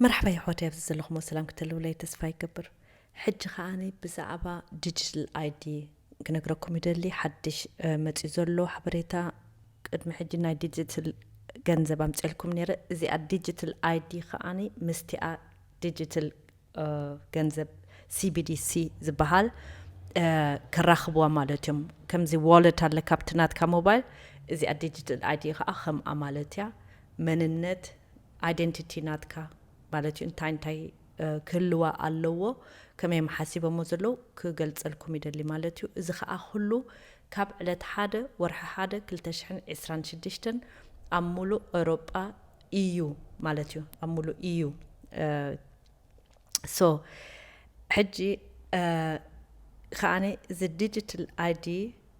መርሓባ የሕዋተይ፣ ኣብዚ ዘለኹሞ ሰላም ክትህልውለይ ተስፋ ይገብር። ሕጂ ከዓኒ ብዛዕባ ዲጂታል ኣይዲ ክነግረኩም ይደሊ። ሓድሽ መፂኡ ዘሎ ሓበሬታ፣ ቅድሚ ሕጂ ናይ ዲጂታል ገንዘብ ኣምፅኤልኩም ነይረ። እዚኣ ዲጂታል ኣይዲ ከዓኒ ምስቲኣ ዲጂታል ገንዘብ ሲቢዲሲ ዝበሃል ከራኽብዋ ማለት እዮም። ከምዚ ዋለት ኣለካ ኣብቲ ናትካ ሞባይል፣ እዚኣ ዲጂታል ኣይዲ ከዓ ከምኣ ማለት እያ። መንነት፣ ኣይደንቲቲ ናትካ ማለት እዩ። እንታይ እንታይ ክህልዋ ኣለዎ፣ ከመይ ሓሲቦሞ ዘለዉ ክገልጸልኩም ይደሊ ማለት እዩ። እዚ ከዓ ኩሉ ካብ ዕለት ሓደ ወርሒ ሓደ ክልተ ሽሕን ዕስራን ሽዱሽተን ኣብ ሙሉእ ኤውሮጳ እዩ ማለት እዩ። ኣብ ሙሉእ እዩ። ሶ ሕጂ ከዓኒ እዚ ዲጂታል ኣይዲ፣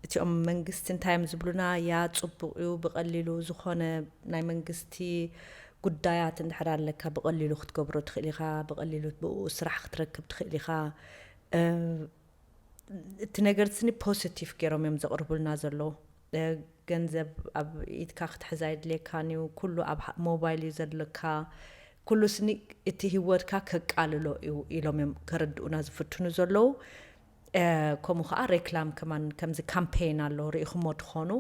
እቲኦም መንግስቲ እንታይ እዮም ዝብሉና? ያ ጽቡቕ እዩ፣ ብቐሊሉ ዝኾነ ናይ መንግስቲ ጉዳያት እንድሕር ኣለካ ብቐሊሉ ክትገብሮ ትኽእል ኢኻ፣ ብቐሊሉ ብኡ ስራሕ ክትረክብ ትኽእል ኢኻ። እቲ ነገር ስኒ ፖዚቲቭ ገይሮም እዮም ዘቕርቡልና ዘለዉ። ገንዘብ ኣብ ኢድካ ክትሕዝ ኣይድልየካን እዩ፣ ኩሉ ኣብ ሞባይል እዩ ዘለካ፣ ኩሉ ስኒ እቲ ህይወትካ ከቃልሎ እዩ ኢሎም እዮም ከረድኡና ዝፍትኑ ዘለዉ። ከምኡ ከዓ ሬክላም ከማን፣ ከምዚ ካምፔይን ኣሎ፣ ርኢኹሞ ትኾኑ፣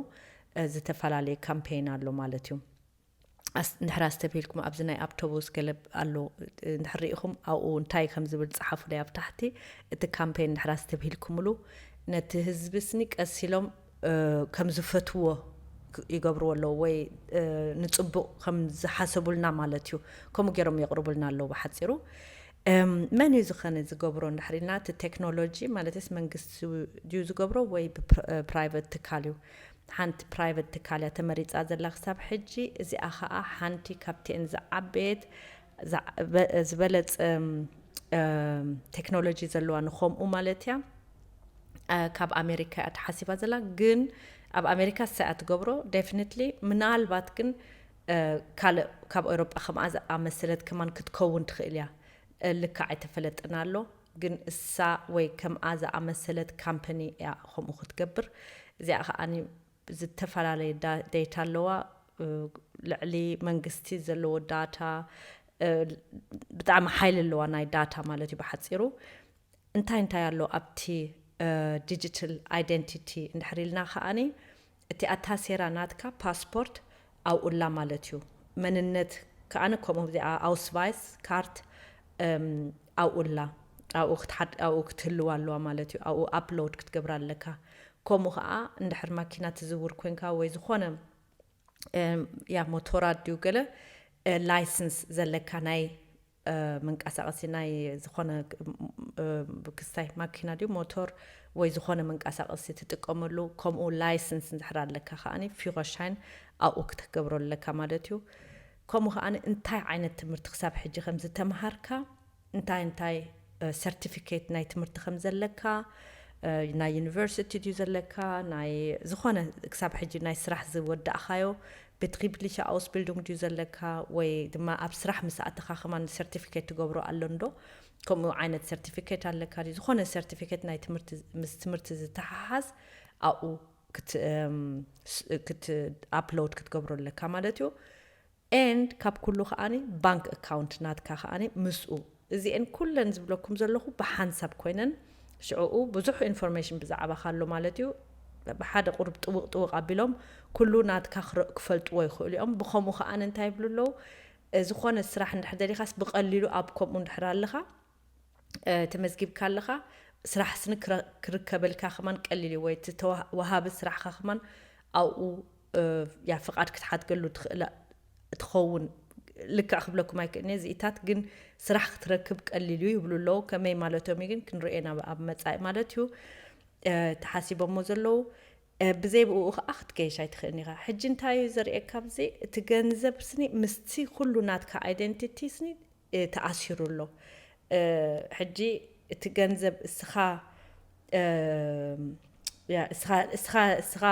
ዝተፈላለየ ካምፔይን ኣሎ ማለት እዩ። እንድሕር ኣስተብሂልኩም ኣብዚ ናይ ኣብቶቡስ ገለ ኣሎ፣ እንድሕር ርኢኹም ኣብኡ እንታይ ከም ዝብል ጸሓፉለይ ኣብ ታሕቲ። እቲ ካምፔይን እንድሕር ኣስተብሂልኩምሉ ነቲ ህዝቢ ስኒ ቀስ ኢሎም ከም ዝፈትዎ ይገብርዎ ኣለዉ፣ ወይ ንጽቡቕ ከም ዝሓሰቡልና ማለት እዩ። ከምኡ ገይሮም የቕርቡልና ኣለዉ ብሓጺሩ። መን እዩ ዝኸነ ዝገብሮ እንድሕር ኢልና፣ እቲ ቴክኖሎጂ ማለትስ መንግስቲ ድዩ ዝገብሮ ወይ ፕራይቨት ትካል እዩ? ሓንቲ ፕራይቨት ትካል እያ ተመሪጻ ዘላ ክሳብ ሕጂ። እዚኣ ኸዓ ሓንቲ ካብቲአን ዝዓበየት ዝበለጸ ቴክኖሎጂ ዘለዋ ንኸምኡ ማለት እያ። ካብ ኣሜሪካ እያ ተሓሲባ ዘላ፣ ግን ኣብ ኣሜሪካ እሳ እያ ትገብሮ። ደፍኒትሊ ምናልባት ግን ካልእ ካብ ኤውሮጳ ከምኣ ዝኣመሰለት ከማን ክትከውን ትኽእል እያ። ልክዕ ኣይተፈለጠን ኣሎ፣ ግን እሳ ወይ ከምኣ ዝኣመሰለት ካምፓኒ እያ ከምኡ ክትገብር። እዚኣ ከዓኒ ዝተፈላለየ ዴታ ኣለዋ። ልዕሊ መንግስቲ ዘለዎ ዳታ፣ ብጣዕሚ ሓይሊ ኣለዋ ናይ ዳታ ማለት እዩ ብሓፂሩ። እንታይ እንታይ ኣሎ ኣብቲ ዲጂታል ኣይደንቲቲ እንድሕር ኢልና ከዓኒ፣ እቲ ኣታሴራ ናትካ ፓስፖርት ኣብኡላ ማለት እዩ። መንነት ከዓኒ ከምኡ፣ እዚኣ ኣውስቫይስ ካርት ኣብኡላ፣ ኣብኡ ክትሓድ፣ ኣብኡ ክትህልዋ ኣለዋ ማለት እዩ። ኣብኡ ኣፕሎድ ክትገብራ ኣለካ። ከምኡ ከዓ እንድሕር ማኪና ትዝውር ኮንካ ወይ ዝኾነ ያ ሞቶራ ድዩ ገለ ላይሰንስ ዘለካ ናይ መንቀሳቐሲ ናይ ዝኾነ ክስታይ ማኪና ድዩ ሞቶር ወይ ዝኾነ መንቀሳቐሲ ትጥቀመሉ፣ ከምኡ ላይሰንስ እንድሕር ኣለካ ከዓኒ ፊሮሻይን ኣብኡ ክትገብሮ ኣለካ ማለት እዩ። ከምኡ ከዓኒ እንታይ ዓይነት ትምህርቲ ክሳብ ሕጂ ከም ዝተምሃርካ፣ እንታይ እንታይ ሰርቲፊኬት ናይ ትምህርቲ ከም ዘለካ፣ ናይ ዩኒቨርሲቲ ድዩ ዘለካ፣ ናይ ዝኾነ ክሳብ ሕጂ ናይ ስራሕ ዝወዳእኻዮ ቤትሪብሊሸ ኣውስቢልዱንግ ድዩ ዘለካ፣ ወይ ድማ ኣብ ስራሕ ምስ ኣተኻ ከማን ሰርቲፊኬት ትገብሮ ኣሎ እንዶ? ከምኡ ዓይነት ሰርቲፊኬት ኣለካ ድዩ? ዝኾነ ሰርቲፊኬት ናይ ትምህርቲ፣ ምስ ትምህርቲ ዝተሓሓዝ ኣብኡ ክት ኣፕሎድ ክትገብሮ ኣለካ ማለት እዩ። ኤንድ ካብ ኩሉ ከዓኒ ባንክ ኣካውንት ናትካ ከዓኒ ምስኡ። እዚኤን ኩለን ዝብለኩም ዘለኹ ብሓንሳብ ኮይነን፣ ሽዕኡ ብዙሕ ኢንፎርሜሽን ብዛዕባኻ ኣሎ ማለት እዩ። ብሓደ ቁሩብ ጥውቕ ጥውቕ ኣቢሎም ኩሉ ናትካ ክፈልጥዎ ይኽእሉ እዮም። ብኸምኡ ከዓኒ እንታይ ይብሉ ኣለዉ? ዝኾነ ስራሕ እንድሕር ደሊኻስ ብቐሊሉ ኣብ ከምኡ እንድሕር ኣለኻ፣ ተመዝጊብካ ኣለኻ፣ ስራሕ ስኒ ክርከበልካ ከማን ቀሊል እዩ፣ ወይ እቲ ወሃቢ ስራሕኻ ከማን ኣብኡ ያ ፍቓድ ክትሓትገሉ ትኽእል ትኸውን። ልክዕ ክብለኩም ኣይክእልኒ እዚኢታት፣ ግን ስራሕ ክትረክብ ቀሊል እዩ ይብሉ ኣለዉ። ከመይ ማለቶም እዩ ግን ክንርእየና ኣብ መጻኢ ማለት እዩ። ተሓሲቦሞ ዘለዉ ብዘይ ብኡ ከዓ ክትገይሽ ኣይትኽእልን ኢኻ። ሕጂ እንታይ እዩ ዘርእየካ ኣብዚ? እቲ ገንዘብ ስኒ ምስቲ ኩሉ ናትካ ኣይደንቲቲ ስኒ ተኣሲሩ ኣሎ። ሕጂ እቲ ገንዘብ እስኻ እስኻ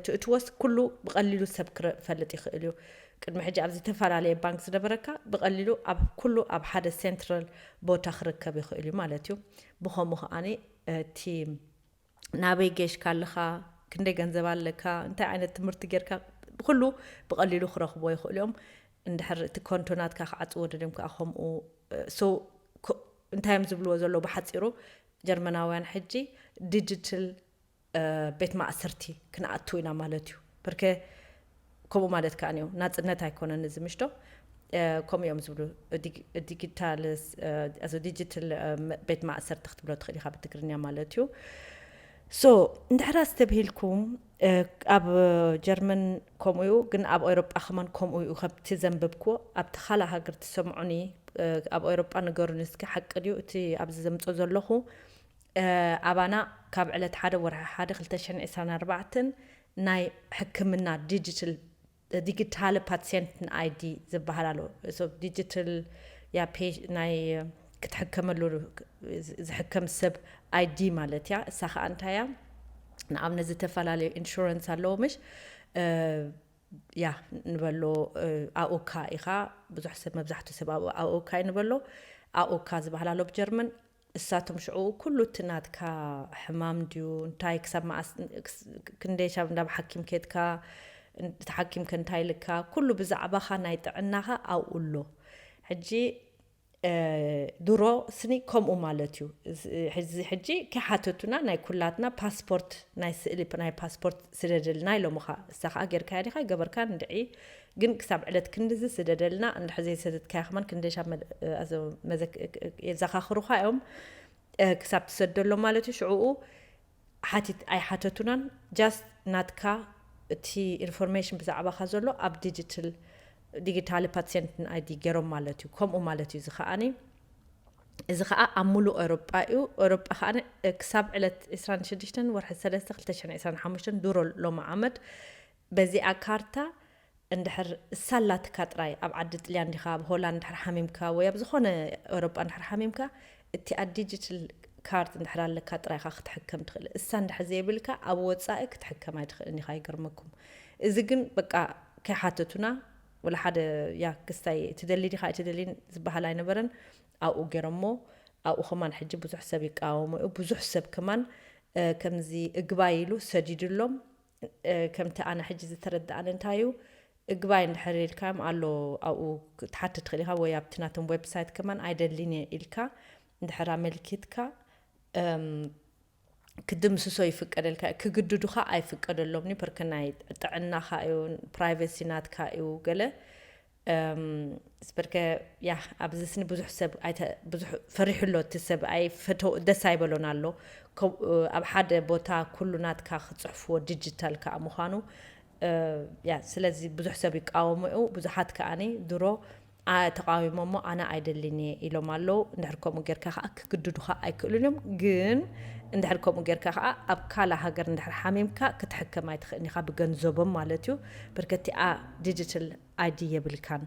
ትእትወስ ኩሉ ብቐሊሉ ሰብ ክፈልጥ ይኽእል እዩ። ቅድሚ ሕጂ ኣብ ዝተፈላለየ ባንክ ዝነበረካ ብቐሊሉ ኣብ ኩሉ ኣብ ሓደ ሴንትራል ቦታ ክርከብ ይኽእል እዩ ማለት እዩ። ብኸምኡ ከዓኒ እቲ ናበይ ገሽካ ኣለኻ፣ ክንደይ ገንዘብ ኣለካ፣ እንታይ ዓይነት ትምህርቲ ጌርካ፣ ኩሉ ብቐሊሉ ክረኽብዎ ይኽእሉ እዮም። እንድሕር እቲ ኮንቶ ናትካ ክዓፅዎ ደልዮም ከዓ ከምኡ። ሶ እንታይ እዮም ዝብልዎ ዘለዉ? ብሓፂሩ ጀርመናውያን ሕጂ ዲጂታል ቤት ማእሰርቲ ክንኣቱ ኢና ማለት እዩ። ብርከ ከምኡ ማለት ከዓ እኒኦ ናፅነት ኣይኮነን እዚ ምሽቶ። ከምኡ እዮም ዝብሉ። ዲጂታል ዲጂታል ቤት ማእሰርቲ ክትብሎ ትኽእል ኢኻ ብትግርኛ ማለት እዩ። ሶ እንድሕር ኣስተብሂልኩም ኣብ ጀርመን ከምኡ እዩ፣ ግን ኣብ ኤውሮጳ ከማን ከምኡ እዩ። ከምቲ ዘንበብክዎ ኣብቲ ካልእ ሃገር ትሰምዑኒ ኣብ ኤውሮጳ ንገሩኒ እስኪ። ሓቂ ድዩ እቲ ኣብዚ ዘምጾ ዘለኹ? ኣባና ካብ ዕለት ሓደ ወርሒ ሓደ ክልተ ሽሕን ዕስራን ኣርባዕተን ናይ ሕክምና ዲጂታል ዲጂታል ፓትሴንት ኣይዲ ዝበሃል ኣሎ። ዲጂታል ናይ ክትሕከመሉ ዝሕከም ሰብ ኣይዲ ማለት እያ። እሳ ከዓ እንታይ እያ? ንኣብነት ዝተፈላለዩ ኢንሹረንስ ኣለዎ ምሽ? ያ ንበሎ ኣኡካ ኢኻ። ብዙሕ ሰብ መብዛሕትኡ ሰብ ኣኡካ እዩ ንበሎ። ኣኡካ ዝበሃል ኣሎ ብጀርመን። እሳቶም ሽዑ ኩሉ እቲ ናትካ ሕማም ድዩ እንታይ ክሳብ መዓስ ክንደይ ሻብ እንዳብ ሓኪም ኬድካ፣ እቲ ሓኪም ከ እንታይ ኢልካ፣ ኩሉ ብዛዕባኻ ናይ ጥዕናኻ ኣብኡ ኣሎ። ሕጂ ድሮ ስኒ ከምኡ ማለት እዩ። ሕጂ ከይሓተቱና ናይ ኩላትና ፓስፖርት ናይ ስእሊ ናይ ፓስፖርት ስደደልና ኢሎምኻ። እሳ ከዓ ጌርካያ ዲኻ ይገበርካ እንድዒ ግን ክሳብ ዕለት ክንድዚ ስደደልና እንድሕር ዘይሰደድካያ ከማን ክንደሻ የዘኻኽሩኻ እዮም። ክሳብ ትሰደሎም ማለት እዩ። ሽዕኡ ሓቲት ኣይሓተቱናን። ጃስት ናትካ እቲ ኢንፎርሜሽን ብዛዕባኻ ዘሎ ኣብ ዲጂታል ዲጂታል ፓትሴንት ኣይዲ ገይሮም ማለት እዩ። ከምኡ ማለት እዩ። እዚ ከዓኒ እዚ ከዓ ኣብ ሙሉእ ኤሮጳ እዩ። ኤሮጳ ከዓ ክሳብ ዕለት ዕስራን ሽዱሽተን ወርሒ ሰለስተ ክልተ ሽሕን ዕስራን ሓሙሽተን ድሮ ሎሚ ዓመት በዚኣ ካርታ እንድሕር እሳ ኣላትካ ጥራይ ኣብ ዓዲ ጥልያን ዲኻ ኣብ ሆላንድ እንድሕር ሓሚምካ ወይ ኣብ ዝኾነ ኤሮጳ እንድሕር ሓሚምካ እቲኣ ዲጂታል ካርድ እንድሕር ኣለካ ጥራይ ኢኻ ክትሕከም ትኽእል። እሳ እንድሕር ዘይብልካ ኣብ ወፃኢ ክትሕከም ኣይትኽእልን ኢኻ። ይገርመኩም። እዚ ግን በቃ ከይሓተቱና ወላ ሓደ ያ ክስታይ ትደሊ ዲኻ ኣይትደሊን ዝበሃል ኣይነበረን። ኣብኡ ገይሮሞ ኣብኡ ከማን ሕጂ ብዙሕ ሰብ ይቃወሞ እዩ። ብዙሕ ሰብ ከማን ከምዚ እግባይ ኢሉ ሰዲዱሎም። ከምቲ ኣነ ሕጂ ዝተረዳእኒ እንታይ እዩ እግባይ እንድሕር ኢልካዮም ኣሎ ኣብኡ ክትሓትት ትኽእል ኢኻ ወይ ኣብቲ ናቶም ዌብሳይት ከማን ኣይደሊን እየ ኢልካ እንድሕር ኣመልኪትካ ክድምስሶ ይፍቀደልካ። ክግድዱኻ ኣይፍቀደሎም ኒ ፐርከ ናይ ጥዕናኻ እዩ ፕራይቬሲ ናትካ እዩ ገለ ስበርከ ያ ኣብዚ ስኒ ብዙሕ ሰብ ብዙሕ ፈሪሑ ኣሎ። እቲ ሰብ ኣይፈተው ደስ ኣይበሎን ኣሎ። ኣብ ሓደ ቦታ ኩሉ ናትካ ክፅሕፍዎ ዲጂታል ከዓ ምዃኑ ያ ስለዚ ብዙሕ ሰብ ይቃወሙ እዩ። ብዙሓት ከዓኒ ድሮ ተቃዊሞ እሞ ኣነ ኣይደልን እየ ኢሎም ኣለዉ። እንድሕር ከምኡ ጌርካ ከዓ ክግድዱካ ኣይክእሉን እዮም። ግን እንድሕር ከምኡ ጌርካ ከዓ ኣብ ካልእ ሃገር እንድሕር ሓሚምካ ክትሕከም ኣይትኽእልን ኢኻ ብገንዘቦም ማለት እዩ። በርከቲኣ ዲጂታል ኣይዲ የብልካን።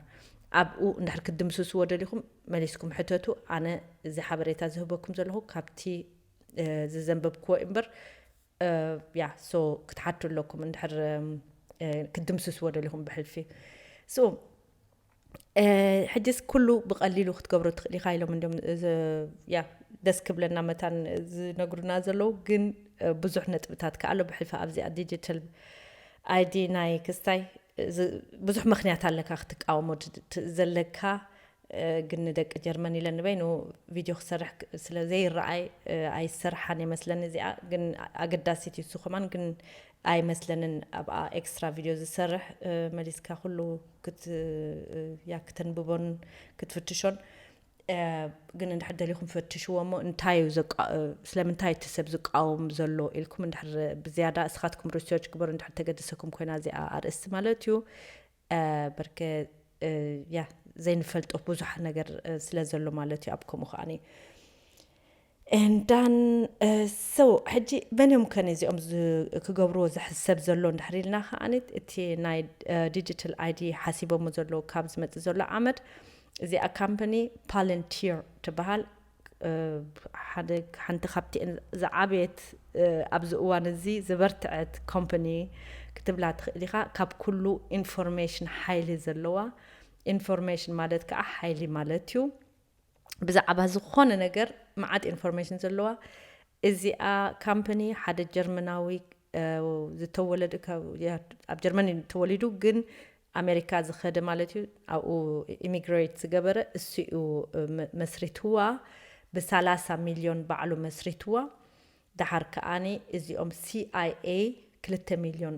ኣብኡ እንድሕር ክትድምስስዎ ደሊኹም መሊስኩም ሕተቱ። ኣነ እዚ ሓበሬታ ዝህበኩም ዘለኹ ካብቲ ዝዘንበብክዎ እምበር ያ ሶ ክትሓቱ ኣለኩም እንድሕር ክትድምስስዎ ደሊኹም ብሕልፊ ሶ ሕጅስ ኩሉ ብቐሊሉ ክትገብሮ ትኽእል ኢኻ ኢሎም እንዲም ያ ደስ ክብለና መታን ዝነግሩና ዘለዉ ግን ብዙሕ ነጥብታት ከኣሎ ብሕልፊ ኣብዚኣ ዲጂታል ኣይዲ ናይ ክስታይ ብዙሕ ምኽንያት ኣለካ ክትቃወሞ ዘለካ ግን ንደቂ ጀርመን ኢለ ንበይኑ ቪድዮ ክሰርሕ ስለ ዘይረኣይ ኣይሰርሓን ይመስለኒ እዚኣ ግን ኣገዳሲት እዩ እሱ ከማን ግን ኣይመስለንን ኣብኣ ኤክስትራ ቪድዮ ዝሰርሕ መሊስካ ኩሉ ክትያ ክተንብቦን ክትፍትሾን ግን እንድሕር ደሊኹም ፈትሽዎ እሞ እንታይ እዩ ስለምንታይ እቲ ሰብ ዝቃወም ዘሎ ኢልኩም እንድሕር ብዝያዳ እስኻትኩም ሪሰርች ግበሩ እንድሕር ተገደሰኩም ኮይና እዚኣ ኣርእስቲ ማለት እዩ በርከ ያ ዘይንፈልጦ ብዙሕ ነገር ስለ ዘሎ ማለት እዩ ኣብ ከምኡ ከዓኒ እንዳን ሰው ሕጂ መን እዮም ከን እዚኦም ክገብርዎ ዝሕሰብ ዘሎ እንድሕር ኢልና ከዓኒ እቲ ናይ ዲጂታል ኣይዲ ሓሲቦሞ ዘለዉ ካብ ዝመፅእ ዘሎ ዓመት እዚኣ ካምፓኒ ፓለንቲር ትበሃል ሓደ ሓንቲ ካብቲ ዝዓበየት ኣብዚ እዋን እዚ ዝበርትዐት ኮምፓኒ ክትብላ ትኽእል ኢኻ ካብ ኩሉ ኢንፎርሜሽን ሓይሊ ዘለዋ ኢንፎርሜሽን ማለት ከዓ ሓይሊ ማለት እዩ ብዛዕባ ዝኾነ ነገር መዓት ኢንፎርሜሽን ዘለዋ እዚኣ ካምፓኒ ሓደ ጀርመናዊ ዝተወለደ ኣብ ጀርመን ተወሊዱ ግን ኣሜሪካ ዝኸደ ማለት እዩ። ኣብኡ ኢሚግሬት ዝገበረ እሱ እዩ መስሪትዋ፣ ብሰላሳ ሚልዮን ባዕሉ መስሪትዋ። ደሓር ከኣኒ እዚኦም ሲኣይኤ ክልተ ሚልዮን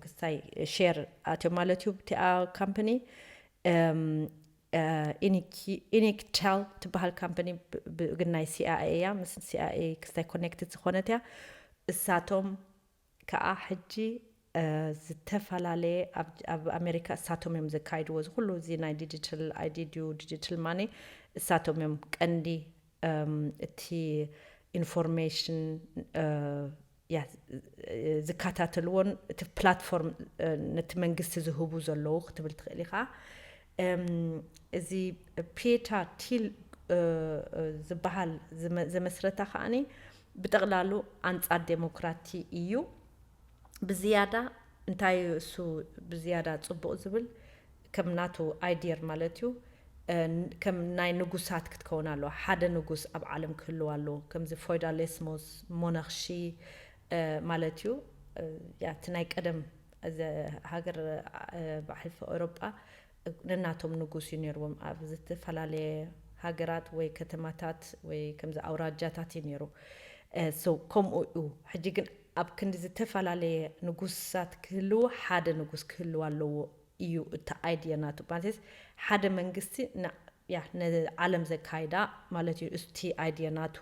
ክስታይ ሼር ኣትዮም ማለት እዩ። እቲኣ ካምፓኒ ኢኒክቴል ትበሃል ካምፓኒ፣ ግን ናይ ሲኣይኤ እያ። ምስ ሲኣይኤ ክስታይ ኮኔክትድ ዝኾነት እያ። እሳቶም ከዓ ሕጂ ዝተፈላለየ ኣብ ኣሜሪካ እሳቶም እዮም ዘካይድዎ። እዚ ኩሉ እዚ ናይ ዲጂታል ኣይዲ ድዩ ዲጂታል ማኒ እሳቶም እዮም ቀንዲ እቲ ኢንፎርሜሽን ዝከታተልዎን እቲ ፕላትፎርም ነቲ መንግስቲ ዝህቡ ዘለዉ ክትብል ትኽእል ኢኻ። እዚ ፒታ ቲል ዝበሃል ዘመስረታ ከዓኒ ብጠቕላሉ ኣንጻር ዴሞክራቲ እዩ። ብዝያዳ እንታይ እሱ ብዝያዳ ጽቡቕ ዝብል ከም ናቱ ኣይዲየር ማለት እዩ። ከም ናይ ንጉሳት ክትከውን ኣለዋ። ሓደ ንጉስ ኣብ ዓለም ክህልው ኣለዎ። ከምዚ ፎይዳሌስሞስ ሞናርሺ ማለት እዩ። እቲ ናይ ቀደም ሃገር ብሕልፊ ኤውሮጳ ነናቶም ንጉስ እዩ ነይርዎም ኣብ ዝተፈላለየ ሃገራት ወይ ከተማታት ወይ ከምዚ ኣውራጃታት እዩ ነይሩ። ከምኡ እዩ። ሕጂ ግን ኣብ ክንዲ ዝተፈላለየ ንጉሳት ክህልው ሓደ ንጉስ ክህልው ኣለዎ እዩ እቲ ኣይድየ ናቱ። ማለት ሓደ መንግስቲ ንዓለም ዘካይዳ ማለት እዩ። እስቲ ኣይድየ ናቱ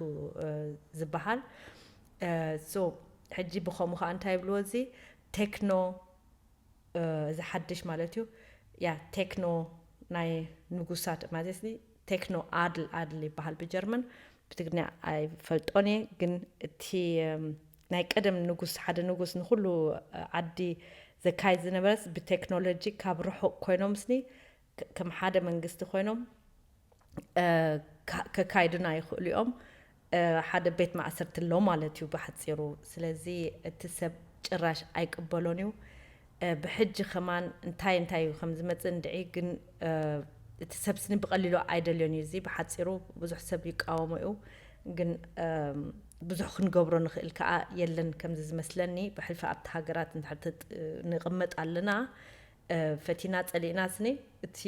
ዝበሃል ሕጂ ብኸምኡ ከዓ እንታይ ይብልዎ እዚ ቴክኖ ዝሓድሽ ማለት እዩ። ያ ቴክኖ ናይ ንጉሳት ማለት ቴክኖ ኣድል ኣድል ይበሃል ብጀርመን። ብትግርኛ ኣይፈልጦን እየ፣ ግን እቲ ናይ ቀደም ንጉስ ሓደ ንጉስ ንኩሉ ዓዲ ዘካይድ ዝነበረስ ብቴክኖሎጂ ካብ ርሑቕ ኮይኖም ስኒ ከም ሓደ መንግስቲ ኮይኖም ከካይዱና ይኽእሉ እዮም። ሓደ ቤት ማእሰርቲ ኣሎ ማለት እዩ ብሓፂሩ። ስለዚ እቲ ሰብ ጭራሽ ኣይቅበሎን እዩ። ብሕጂ ከማን እንታይ እንታይ እዩ ከም ዝመፅእ እንድዒ፣ ግን እቲ ሰብ ስኒ ብቐሊሉ ኣይደልዮን እዩ። እዚ ብሓፂሩ ብዙሕ ሰብ ይቃወሞ እዩ፣ ግን ብዙሕ ክንገብሮ ንኽእል ከዓ የለን። ከምዚ ዝመስለኒ ብሕልፊ ኣብቲ ሃገራት ንቕመጥ ኣለና። ፈቲና ጸሊእና ስኒ እቲ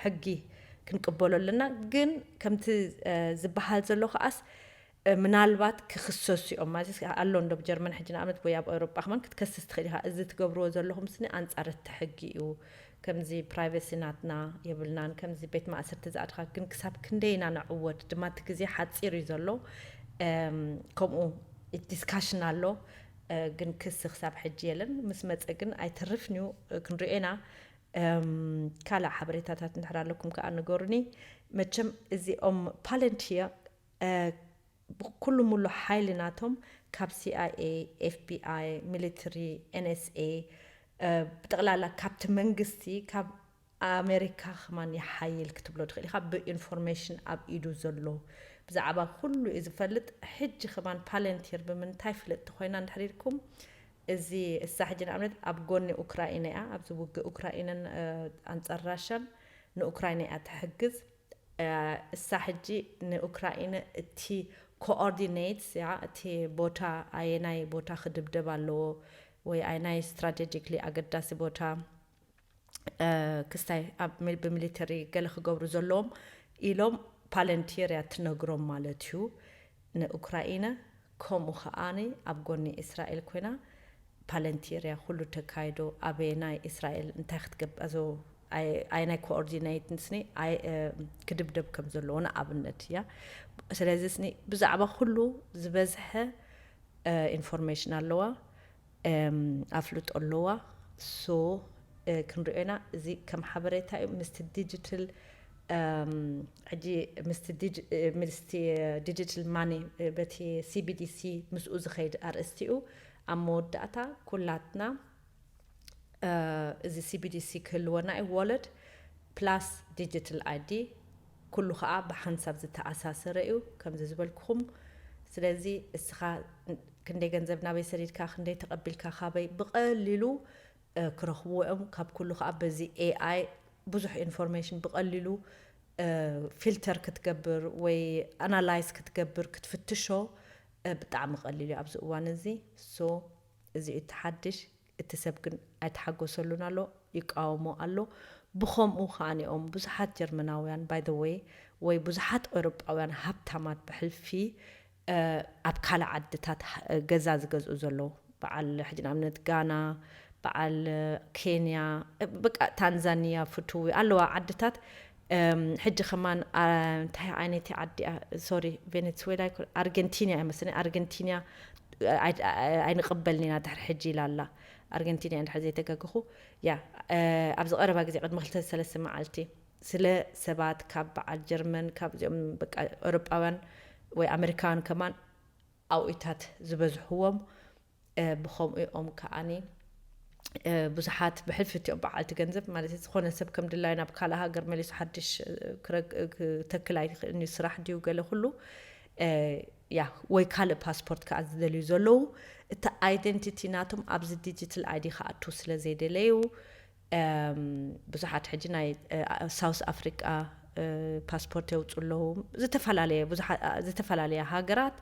ሕጊ ክንቅበሎ ኣለና። ግን ከምቲ ዝበሃል ዘሎ ከኣስ ምናልባት ክኽሰሱ እዮም ማለት ኣሎ እንዶ ጀርመን ሕጂ ንኣብነት ወይ ኣብ ኤውሮጳ ከማን ክትከስስ ትኽእል ኢኻ። እዚ ትገብርዎ ዘለኹም ስኒ ኣንጻር እቲ ሕጊ እዩ። ከምዚ ፕራይቬሲ ናትና የብልናን፣ ከምዚ ቤት ማእሰርቲ ዝኣድኻ ግን ክሳብ ክንደይ ኢና ንዕወት ድማ እቲ ግዜ ሓጺር እዩ ዘሎ። ከምኡ ዲስካሽን ኣሎ። ግን ክሲ ክሳብ ሕጂ የለን። ምስ መፀ ግን ኣይተርፍን እዩ። ክንሪኦ ኢና። ካልእ ሓበሬታታት እንድሕር ኣለኩም ከዓ ንገሩኒ። መቸም እዚኦም ፓለንቲር ኩሉ ሙሉ ሓይሊ ናቶም ካብ ሲኣይኤ፣ ኤፍቢኣይ፣ ሚሊትሪ፣ ኤንኤስኤ፣ ብጠቕላላ ካብቲ መንግስቲ ካብ ኣሜሪካ ከማን ይሓይል ክትብሎ ትኽእል ኢኻ። ብኢንፎርሜሽን ኣብ ኢዱ ዘሎ ብዛዕባ ኩሉ እዩ ዝፈልጥ። ሕጂ ከማን ፓለንቲር ብምንታይ ፍልጥቲ ኮይና እንድሕር ኢልኩም፣ እዚ እሳ ሕጂ ንኣብነት ኣብ ጎኒ ኡክራይና እያ። ኣብዚ ውግእ ኡክራይንን ኣንጻር ራሻን ንኡክራይና እያ ትሕግዝ። እሳ ሕጂ ንኡክራይን እቲ ኮኦርዲኔትስ እያ፣ እቲ ቦታ ኣየናይ ቦታ ክድብደብ ኣለዎ ወይ ኣየናይ ስትራቴጂክሊ ኣገዳሲ ቦታ ክስታይ ኣብ ብሚሊተሪ ገለ ክገብሩ ዘለዎም ኢሎም ፓለንቲር እያ ትነግሮም ማለት እዩ ንኡክራይነ። ከምኡ ከዓኒ ኣብ ጎኒ እስራኤል ኮይና ፓለንቲር እያ ኩሉ ተካይዶ። ኣበየናይ እስራኤል እንታይ ክትገብር ኣየናይ ኮኦርዲኔት ንስኒ ክድብደብ ከም ዘለዎ ንኣብነት እያ። ስለዚ ስኒ ብዛዕባ ኩሉ ዝበዝሐ ኢንፎርሜሽን ኣለዋ፣ ኣፍልጦ ኣለዋ። ሶ ክንሪኦ ኢና። እዚ ከም ሓበሬታ እዩ። ምስቲ ዲጂታል ሕጂ ምስቲ ዲጂታል ማኒ በቲ ሲቢዲሲ ምስኡ ዝኸይድ ኣርእስቲ እዩ። ኣብ መወዳእታ ኩላትና እዚ ሲቢዲሲ ክህልወና እዩ፣ ዋለት ፕላስ ዲጂታል ኣይዲ ኩሉ ከዓ ብሓንሳብ ዝተኣሳሰረ እዩ ከምዚ ዝበልኩኹም። ስለዚ እስኻ ክንደይ ገንዘብ ናበይ ሰዲድካ ክንደይ ተቐቢልካ ካበይ ብቐሊሉ ክረኽብዎ እዮም። ካብ ኩሉ ከዓ በዚ ኤኣይ ብዙሕ ኢንፎርሜሽን ብቐሊሉ ፊልተር ክትገብር ወይ ኣናላይዝ ክትገብር ክትፍትሾ ብጣዕሚ ቀሊል እዩ ኣብዚ እዋን እዚ። ሶ እዚ እዩ እቲ ሓድሽ። እቲ ሰብ ግን ኣይተሓጎሰሉን ኣሎ። ይቃወሞ ኣሎ። ብኸምኡ ከዓኒኦም ብዙሓት ጀርመናውያን፣ by the way፣ ወይ ብዙሓት ኤውሮጳውያን ሃብታማት ብሕልፊ ኣብ ካልእ ዓድታት ገዛ ዝገዝኡ ዘለዉ፣ በዓል ሕጂ ንኣብነት ጋና፣ በዓል ኬንያ፣ በቃ ታንዛኒያ፣ ፍትዊ ኣለዋ ዓድታት። ሕጂ ከማን እንታይ ዓይነት ዓዲ፣ ሶሪ፣ ቬኔትዌላ፣ ኣርገንቲና ይመስለኒ። ኣርገንቲና ኣይንቕበልን ኢና ድሕሪ ሕጂ ኢላ ኣላ። ኣርገንቲና እንድሕር ዘይተጋገኹ፣ ያ፣ ኣብዚ ቀረባ ግዜ ቅድሚ ክልተ ሰለስተ መዓልቲ ስለ ሰባት ካብ በዓል ጀርመን፣ ካብ እዚኦም በቃ ኤውሮጳውያን ወይ ኣመሪካውያን ከማን ኣብኡታት ዝበዝሕዎም። ብኸምኡ እዮም ከዓኒ ብዙሓት ብሕልፊ እቲኦም በዓልቲ ገንዘብ ማለት እዩ። ዝኾነ ሰብ ከም ድላዩ ናብ ካልእ ሃገር መሊሱ ሓድሽ ክተክል ኣይኽእልን እዩ፣ ስራሕ ድዩ ገለ ኩሉ፣ ያ፣ ወይ ካልእ ፓስፖርት ከዓ ዝደልዩ ዘለዉ፣ እቲ ኣይደንቲቲ ናቶም ኣብዚ ዲጂታል ኣይዲ ክኣቱ ስለ ዘይደለዩ፣ ብዙሓት ሕጂ ናይ ሳውስ ኣፍሪቃ ፓስፖርት የውፁ ኣለዉ። ዝተፈላለየ ሃገራት፣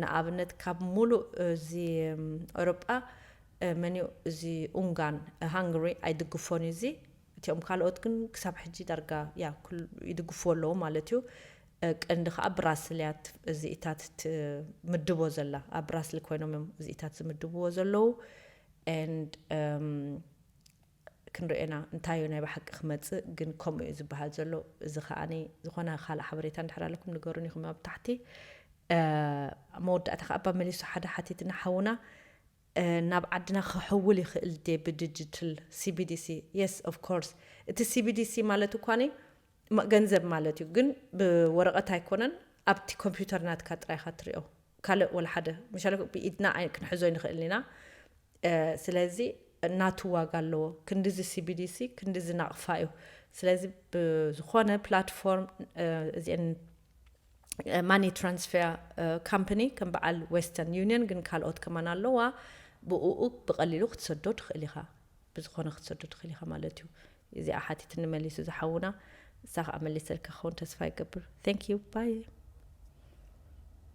ንኣብነት ካብ ሙሉእ እዚ ኤውሮጳ፣ መን እዩ እዚ፣ ኡንጋን፣ ሃንግሪ ኣይድግፎን እዩ እዚ። እቲኦም ካልኦት ግን ክሳብ ሕጂ ዳርጋ፣ ያ፣ ይድግፍዎ ኣለዉ ማለት እዩ። ቀንዲ ከዓ ብራስል እያ እዚኢታት ትምድቦ ዘላ። ኣብ ብራስል ኮይኖም እዮም እዚኢታት ዝምድብዎ ዘለዉ። And ክንሪኦ ኢና እንታይ እዩ ናይ ብሓቂ ክመፅእ። ግን ከምኡ እዩ ዝበሃል ዘሎ። እዚ ከዓኒ ዝኾነ ካልእ ሓበሬታ እንድሕር ኣለኩም ንገሩን ኢኹም ኣብ ታሕቲ። መወዳእታ ከዓ ኣባ መሊሱ ሓደ ሓቲትና ሓውና፣ ናብ ዓድና ክሕውል ይኽእል ደ ብዲጂታል CBDC? Yes, of course። እቲ CBDC ማለት እኳኒ ገንዘብ ማለት እዩ፣ ግን ብወረቐት ኣይኮነን። ኣብቲ ኮምፒውተር ናትካ ጥራይ ኢኻ ትሪኦ። ካልእ ወላ ሓደ፣ ምሻለ ብኢድና ክንሕዞ ይንኽእል ኢና። ስለዚ ናቱ ዋጋ ኣለዎ። ክንዲዚ CBDC ክንዲዚ ናቕፋ እዩ። ስለዚ ብዝኾነ ፕላትፎርም፣ እዚአን ማኒ ትራንስፈር ካምፓኒ ከም በዓል ዌስተርን ዩኒየን ግን ካልኦት ከማን ኣለዋ። ብእኡ ብቐሊሉ ክትሰዶ ትኽእል ኢኻ። ብዝኾነ ክትሰዶ ትኽእል ኢኻ ማለት እዩ። እዚኣ ሓቲትኒ መሊሱ ዝሓውና፣ እሳ ከዓ መሊሰልካ ክኸውን ተስፋ ይገብር። Thank you, bye።